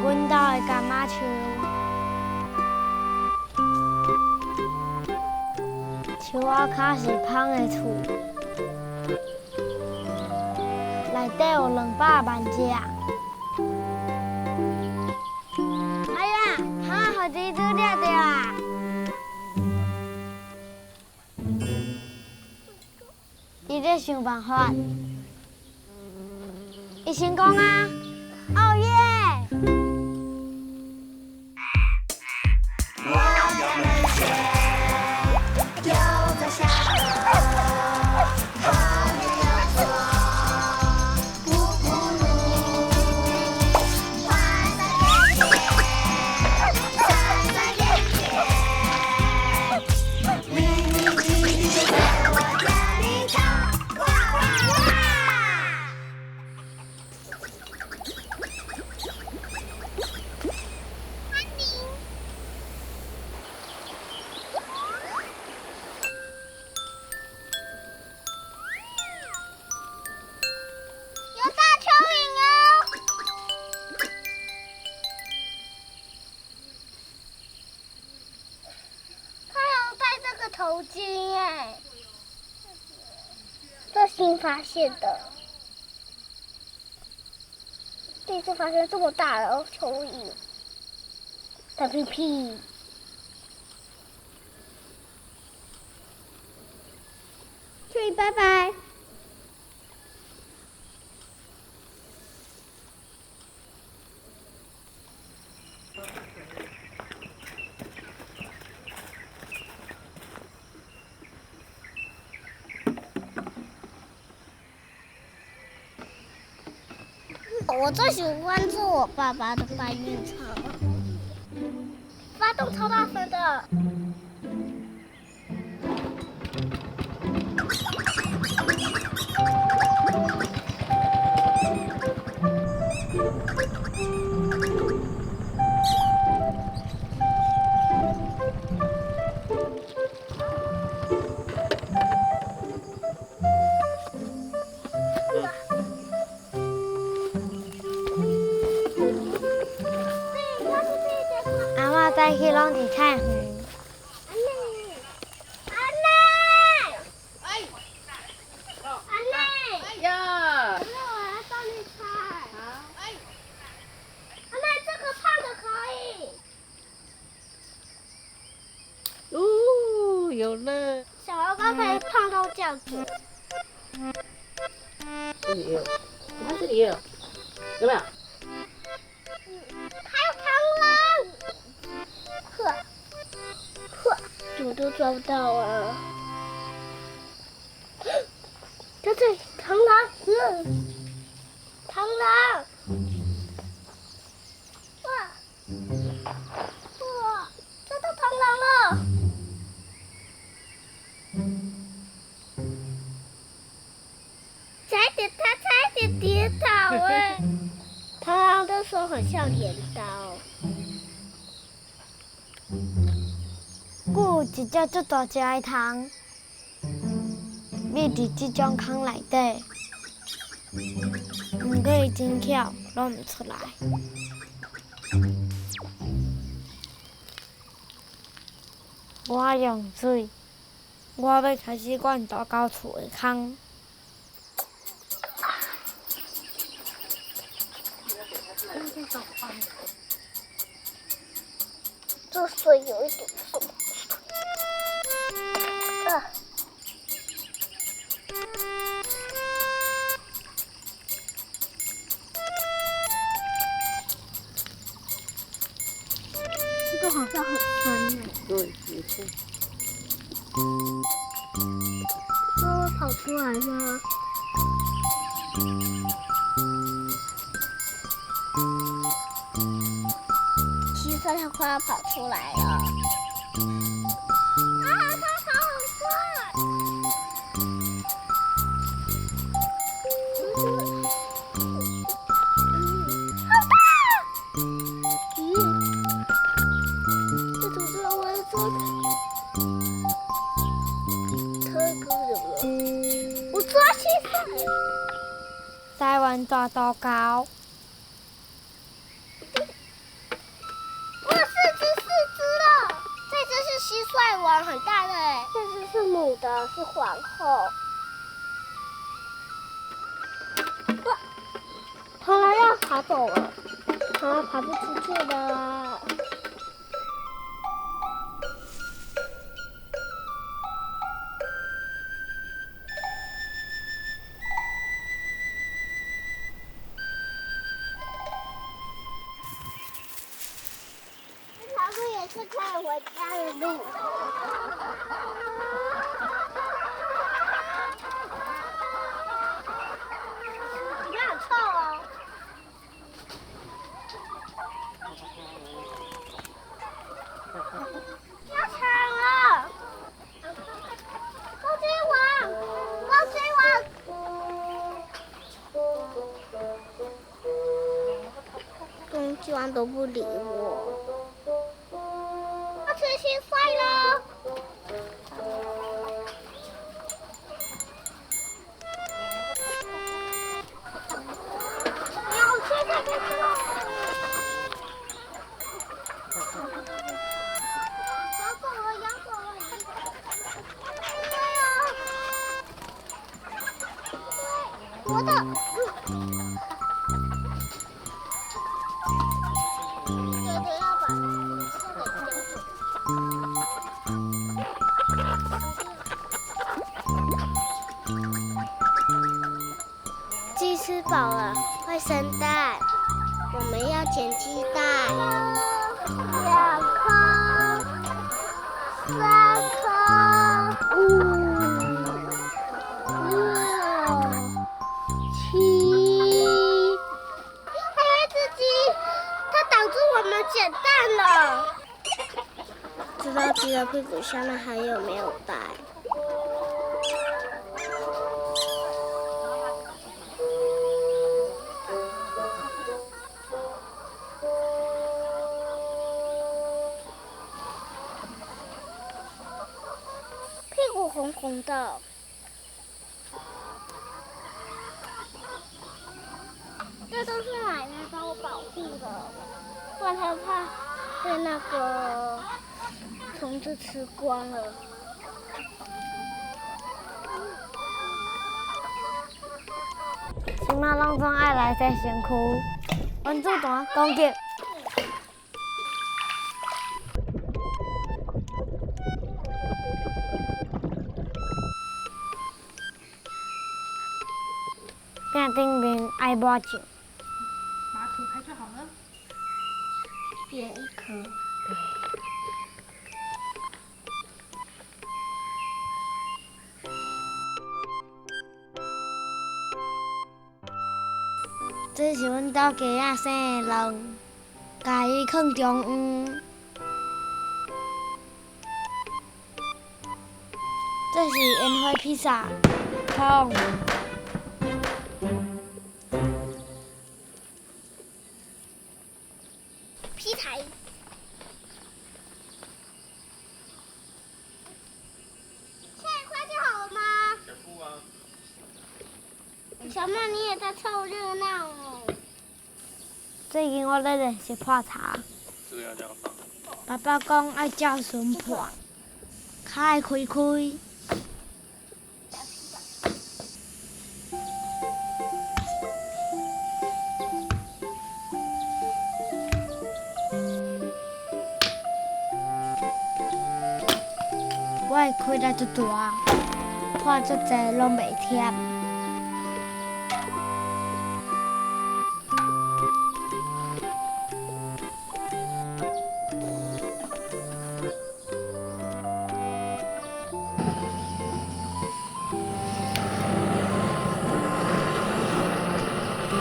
阮兜的柑仔树，树仔跤是芳的厝，内底有200万只。哎呀，蜂仔予蜘蛛掠著啊！伊咧想办法，伊成功啊！哦耶！有大蚯蚓哦！他有戴这个头巾哎，这新发现的，第一次发现这么大的蚯蚓，大屁屁。蚯蚓拜拜。我最喜欢坐我爸爸的搬运车，发动超大声的。阿嬷早起攏佇菜园。阿妹，阿妹，阿妹，呀，阿妹，我要帮你采。阿妹，这个胖的可以。哦，有了。小黄瓜可以胖到这样子。这里也有，你看这里也有，有没有？还有螳螂。呵，呵，怎么都抓不到啊！在这里，螳螂，螳螂，哇，哇，抓到螳螂了！差点，它差点跌倒哎！螳螂的手很像镰刀。阁有一隻足大隻的虫，覕佇這種空內底，毋過伊真巧，攏毋出來。我用水，我欲開始管大狗厝的空。這水有一點重。啊！這個好像很深哎。對，沒錯。它會跑出來嗎？其實它快要跑出來了。啊！它跑很快。好大！咦？這怎麼我做？它哥怎麼了？我抓蟋蟀。台灣大渡猴。王很大的哎，這隻是母的，是皇後。哇，螳螂要爬走了，螳螂爬不出去了。這條路也是可以回家的路。你好臭哦！要抢了！高追王，高追王！公雞王都不理我。要吃蟋蟀了！要吃蟋蟀了！咬走了，咬走了！对啊，对，我的。哥哥要把这个叼走。雞吃飽了會生蛋，我們要撿雞蛋。2顆，3顆，5、6、7，還有一隻雞，它擋住我們撿蛋了。知道雞的屁股下面還有沒有蛋？屁股紅紅的，這都是奶奶幫我保護的，不然她怕被那個蟲子吃光了。這馬攏總愛來洗身軀，原子彈攻擊。餅頂面愛抹醬。把土拍就好了。扁一顆。對。這是阮兜雞仔生的卵，共伊囥中央。這是煙火披薩，空。劈柴。下一塊就好了嗎？全部啊。小妹，你也在湊熱鬧哦。最近我咧練習泡茶。這個要這樣放。爸爸講愛照順泡，較愛開開。我的氣力足大，泡足濟攏袂忝。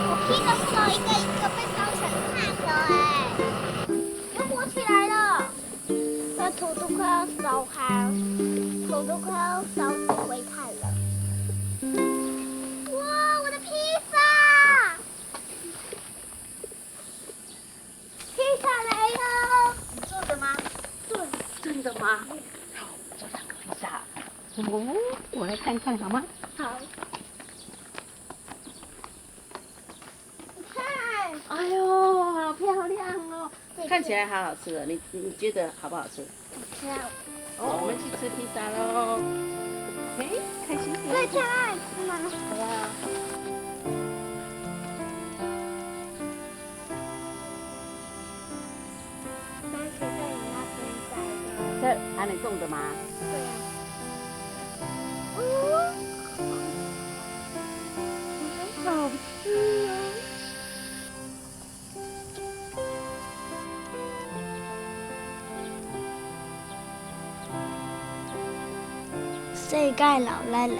我劈的木頭一個一個被燒成炭了哎，又火起來了，那土都快要燒開，土都快要燒灰炭了。哇，我的披薩！披薩來了！你做的嗎？對。真的嗎？好，做兩個披薩。哦，我來看看好嗎？好。你看。哎呦，好漂亮哦！看起來好好吃的，你覺得好不好吃？好吃。哦，我們去吃披薩嘍。哎，開心點。對，在那裡吃嗎？好啊。番茄在你那邊摘的。這還能種的嗎？對啊。哦，好吃哦。世界鬧熱咧，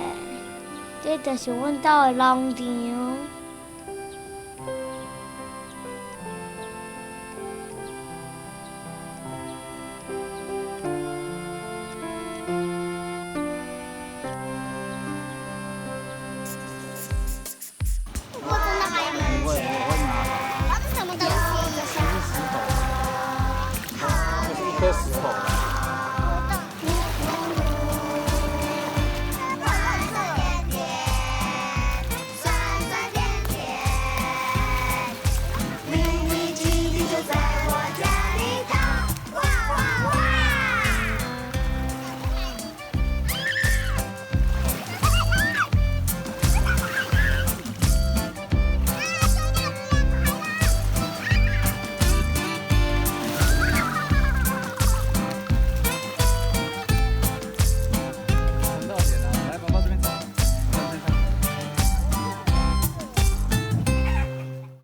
這就是阮兜的農場。